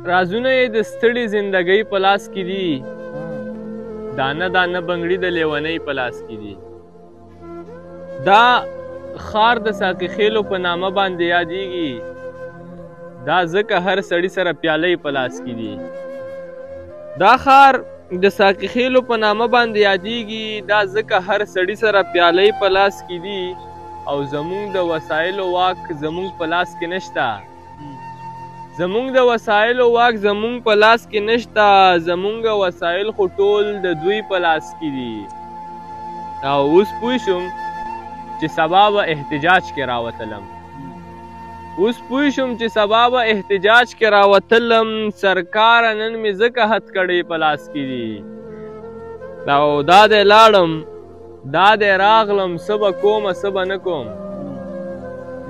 رازونه یې د ستړي زندګۍ په لاس کې دي، دانه دانه بنګړي د لیونۍ په لاس کې دي. دا ښار د ساقي خېلو په نامه باندې یادیږي، دا ځکه هر سړي سره پیالۍ په لاس کې دي. دا ښار د ساقي خېلو په نامه باندې یادیږي، دا ځکه هر سړي سره پیالۍ په لاس کې دي. او زمونږ د وسایلو واک زمونږ په لاس کې نشته، زمونږ د وسایلو واک زمونږ په لاس کې نشته، زمونږ وسایل خو ټول د دوی په لاس کې دي. او اوس پوه شوم چې سبا به احتجاج کې راوتلم، اوس پوه شوم چې سبا به احتجاج کې راوتلم، سرکاره نن مې ځکه هتکړۍ په لاس کې دي. او دا دی لاړم، دا دی راغلم، څه به کومه څه به نه کوم،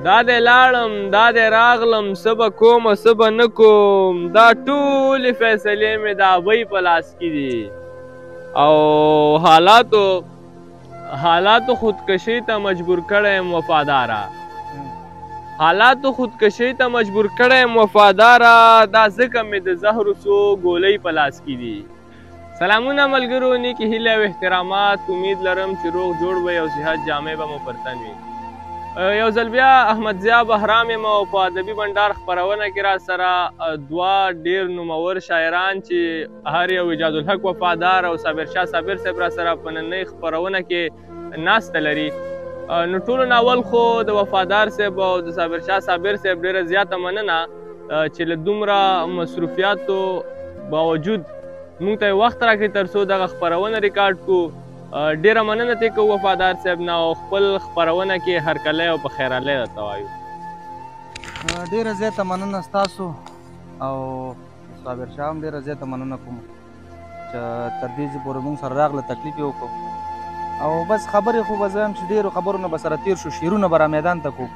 دا دی لاړم، دا دی راغلم، څه به کومه څه به نه کوم، دا ټولې فیصلې مې د ابۍ په لاس کې دي. او حالاتو خودکشۍ ته مجبور کړی یم وفاداره، حالاتو خودکشۍ ته مجبور کړی یم وفاداره، دا ځکه مې د زهرو څو ګولۍ په لاس کې دي. سلامونه ملګرو، نیکې هیلې او احترامات، امید لرم چې روغ جوړ وئ او صحت جامې به مو پر تن وي. یو ځل بیا احمد ضیا بهرام یم او په ادبي بنډار خپرونه کې را سره دوه ډېر نومور شاعران چې هر یو اعجاز الحق وفادار او صابر شاه صابر صاحب را سره په ننۍ خپرونه کې ناسته لري. نو ټولو نه اول خو د وفادار صاحب او د صابر شاه صابر صاحب ډېره زیاته مننه چې له دومره مصروفیاتو باوجود موږ ته یې وخت راکړي تر څو دغه خپرونه ریکارډ کړو. ډېره مننه ترې کوو وفادار صاحب نه، او خپل خپرونه کې هرکلی او په خیرالی درته وایو. ډېره زیاته مننه ستاسو او صابر شاه هم ډېره زیاته مننه کوم چې تر دې ځای پورې موږ سره راغله، تکلیف یې وکړو. او بس خبرې خو به زه وایم چې ډېرو خبرو نه به سره تېر شو، شعرونه به را میدان ته کوو،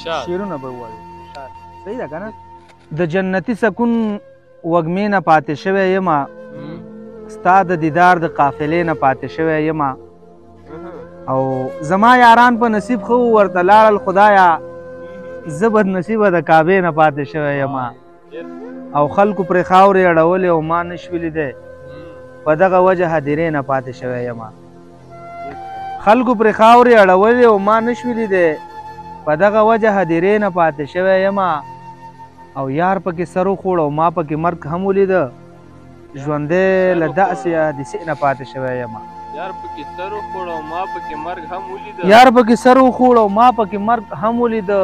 شعرونه به ووایو. صحیح ده که نه؟ د جنتي سکون وږمې نه پاتې شوی یمه، ستا د دیدار د قافلې نه پاتې شوی یمه. او زما یاران په نصیب ښه وو ورته لاړل خدایا، زه بدنصیبه د کعبې نه پاتې شوی یمه. او خلکو پرې خاورې اړولې او ما نه شوې لیدی، په دغه وجه هدیرې نه پاتې شوی یمه. خلکو پرې خاورې اړولې او ما نه شوې لیدی، په دغه وجه هدیرې نه پاتې شوی یمه. او یار پکې سر وخوړ او ما پکې مرګ هم ولیده، ژوندی له داسې حادثې نه پاتې شوی یمه. یار پکې سر وخوړ او ما پکې مرګ هم ولیده، یار پکې سر وخوړ او ما پکې مرګ هم ولیده،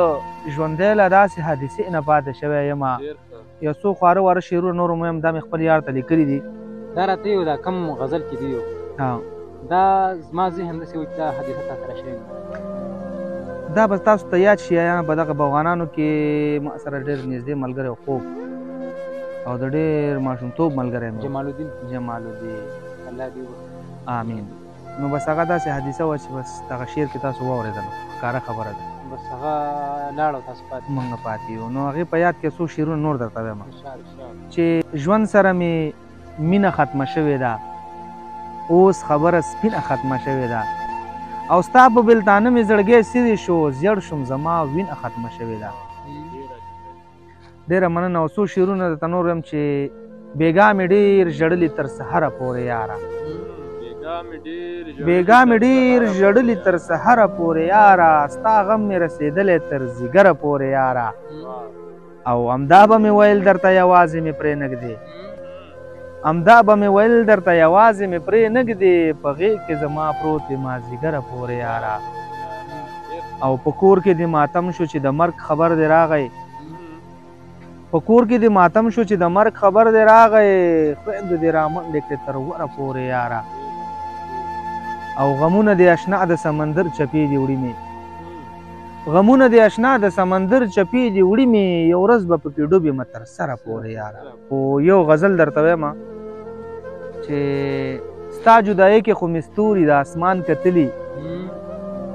ژوندی له داسې حادثې نه پاتې شوی یمه. یو څو خواره واره شعرونه نور هم وایم، دا مې خپل یار ته لیکلي دي. دا راته یو دا کم غزل کې دی یو، دا زما ذهن داسې و چې دا حادثه تا سره شوې. دا به تاسو ته یاد شي یا په دغه باغانانو کې ما سره ډېر نږدې ملګری خوږ او د ډېر ماشومتوب ملګری مې جمال الدین. جمال الدین، الله دې وبخښي. آمین. نو بس هغه داسې حادثه وه چې بس دغه شعر کې تاسو واورېدله، ښکاره خبره ده. بس هغه لاړ او تاسو پاتې، موږ پاتې یو. نو هغې په یاد کې څو شعرونه نور درته وایم چې ژوند سره مې مینه ختمه شوې ده، اوس خبره سپینه ختمه شوې ده، او ستا په بېلتانه مې زړګی سیرې شو، زیړ شوم زما وینه ختمه شوې ده. ډېره مننه. او څو شعرونه درته نور وایم چې بېګا مې ډېر ژړلي تر سحره پورې یاره، بېګا مې ډېر ژړلي تر سحره پورې یاره، ستا غم مې رسېدلی تر ځیګره پورې یاره. او همدا به مې ویل درته یوازې مې پرې نه ږدې، همدا به مې ویل درته یوازې مې پرې نه ږدې، په غېږ کې زما پروت وې مازدیګره پورې یاره. او په کور کې دې ماتم شو چې د مرګ خبر دې راغی، په کور کې دې ماتم شو چې د مرګ خبر دې راغی، خویندو دې رامنډې کړې تر وره پورې یاره. او غمونه دې اشنا د سمندر چپې دې وړي مې، غمونه دې اشنا د سمندر چپې دې وړي مې، یو ورځ به پکې ډوبې مه تر سره پورې یاره. خو یو غزل درته وایم چې ستا جدایۍ کې خو مې ستوري د اسمان کتلي،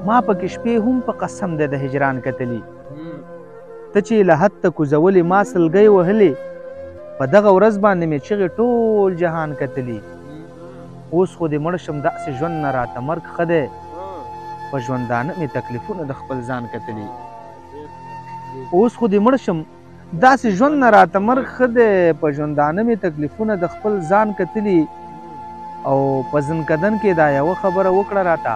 ما پکې شپې هم په قسم دی د هجران کتلي، ته چې له حد ته کوزولې ما سلګۍ وهلې، په دغه ورځ باندې مې چغې ټول جهان کتلي، اوس خو دې مړ شم داسې ژوند نه راته مرګ ښه دی، په ژوندانه مې تکلیفونه د خپل ځان کتلي، اوس خو دې مړ شم داسې ژوند نه راته مرګ ښه دی. په ژوندانه مې تکلیفونه د خپل ځان کتلي، او په ځنکدن کې دا یوه خبره وکړه راته،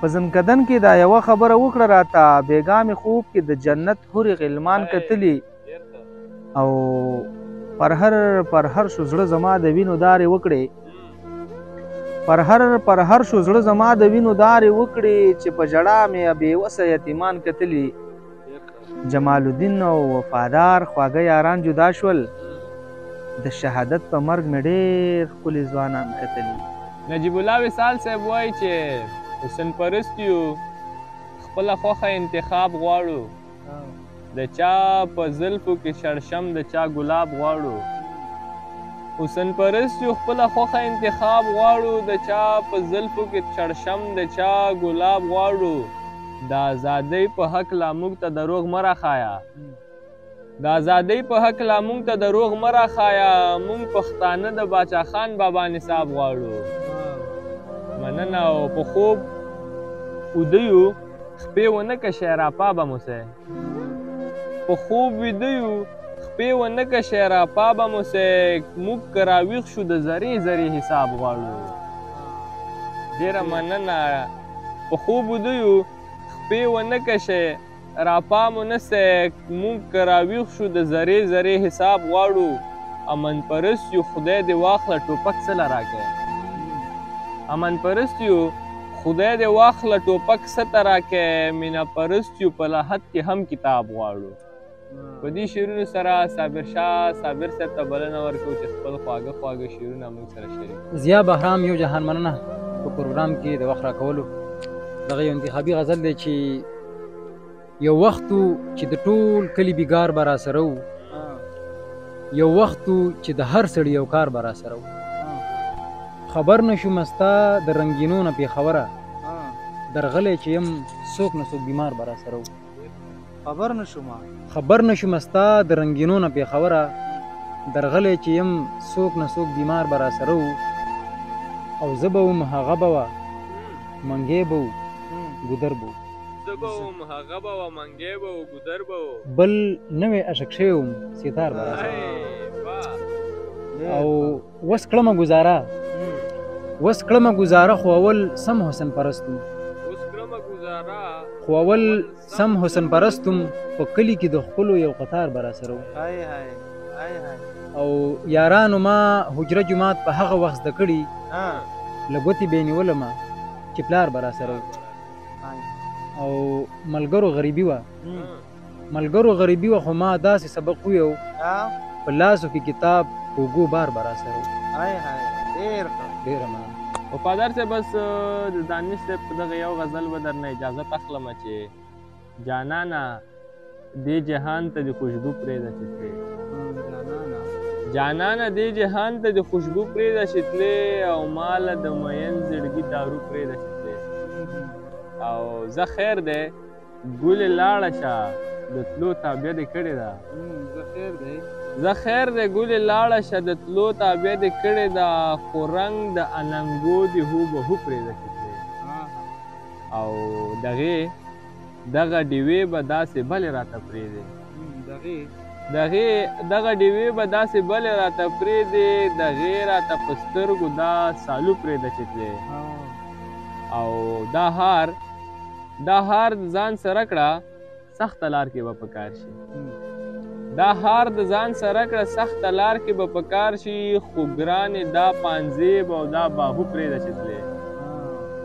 په ځنکدن کې دا یوه خبره وکړه راته، بېګا مې خوب کې د جنت حورې غلمان کتلي، او پرهر پرهر شو زړه زما د وینو دارې وکړې، پرهر پرهر شو زړه زما د وینو دارې وکړې، چې په ژړا مې بې وسه یتیمان کتلي. جمال الدین او وفادار خواږه یاران جدا شول، د شهادت په مرګ مې ډېر ښکلي ځوانان کتلي. نجیب الله وصال صاحب وایي چې حسن پرست یو، خپله خوښه انتخاب غواړو، د چا په زلفو کې شړشم د چا ګلاب غواړو. حسن پرست یو، خپله خوښه انتخاب غواړو، د چا په زلفو کې شړشم د چا ګلاب غواړو. د ازادۍ په حق لا موږ ته دروغ مه راښایه، د ازادۍ په حق لا موږ ته دروغ مه راښایه، موږ پښتانه د باچا خان بابا نصاب غواړو. مننه. او په خوب ویده یو، خپې ونه کشی راپا به مو سئ، په خوب ویده یو، خپې ونه کشی راپا به مو سئ، موږ که راویښ شو د ذرې ذرې حساب غواړو. ډېره مننه. په خوب ویده یو، خپې ونه کشی راپا مو نه سئ، موږ که راویښ شو د ذرې ذرې حساب غواړو. امن پرست یو، خدای دې واخله ټوپک څه له راکړې، امن پرست یو، خدای دې واخله ټوپک څه ته راکړې، مینه پرست یو، په لحد کې هم کتاب غواړو. په دې شعرونو سره صابر شاه صابر صاحب ته بلنه ورکوو چې خپل خواږه خواږه شعرونه موږ سره شریک کړي. ضیا بهرام یو جهان مننه په پروګرام کې د وخت راکولو. دغه یو انتخابي غزل دی چې یو وخت چې د ټول کلي بیګار به راسره و، یو وخت چې د هر سړي یو کار به راسره و، خبر نه شوم ستا د رنګینو نه پېښوره، درغلی چې یم څوک نه څوک بیمار به راسره و. خبر نه شوم، خبر نه شوم ستا د رنګینو نه پېښوره، درغلی چې یم څوک نه څوک بیمار به راسره و، او زه به وم هغه به وه منګی به و ګودر به و، زه به وم هغه به وه منګی به و ګودر به و، بل نوی عشق شوی وم سیتار به راسره. او وس کړمه ګزاره، وس کړمه ګزاره، خو اول سم حسن پرست وم، خو اول سم حسن پرست وم، په کلي کې د ښکلو یو قطار به راسره و. او یارانو ما حجره جومات په هغه وخت زده کړي، له ګوتې به یې نیولمه چې پلار به راسره و. او ملګرو غریبي وه، ملګرو غریبي وه، خو ما داسې سبق ویو، په لاسو کې کتاب اوږو بار به راسره و. ډېره مننه. وفادار صاحب، بس د دانش صاحب په دغه یو غزل به درنه اجازت اخلم چې جانانه دې جهان ته د خوشبو پرېږده چې تلې، جانانه دې جهان ته د خوشبو پرېږده چې تلې، او ماله د مین زړګي دارو پرېږده چې تلې. او زه خیر دی ګلې لاړه شه د تلو تابیا دې کړې ده، زه خیر دی ګلې لاړه شه د تلو تابیا دې کړې ده، خو رنګ د اننګو دې هو به هو پرېږده چې تلې. او دغې دغه ډیوې به داسې بلې راته پرېږدې، دغه ډیوې به داسې بلې راته پرېږدې، دغې راته په سترګو دا سالو پرېږده چې تلې. او دا هار، دا هار د ځان سره کړه سخته لار کې به پکار شي، دا هار د ځان سره کړه سخته لار کې به پکار شي، خو ګرانې دا پانزیب او دا باهو پرېږده چې تلې.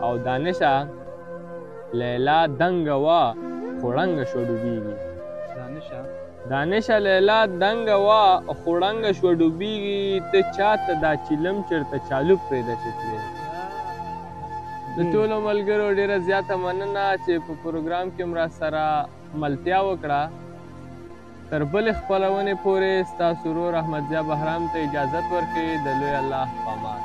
او دانشه لیلا دنګه وه خو ړنګه شوه ډوبېږي، دانشه لیلا دنګه وه خو ړنګه شوه ډوبېږي، ته چاته دا چیلم چېرته چالو پرېږده چې تلې. د ټولو ملګرو ډېره زیاته مننه چې په پروګرام کې هم راسره ملتیا وکړه. تر بلې خپرونې پورې ستاسو ورور احمد ضیا بهرام ته اجازت ورکړئ. د لوی الله په امان.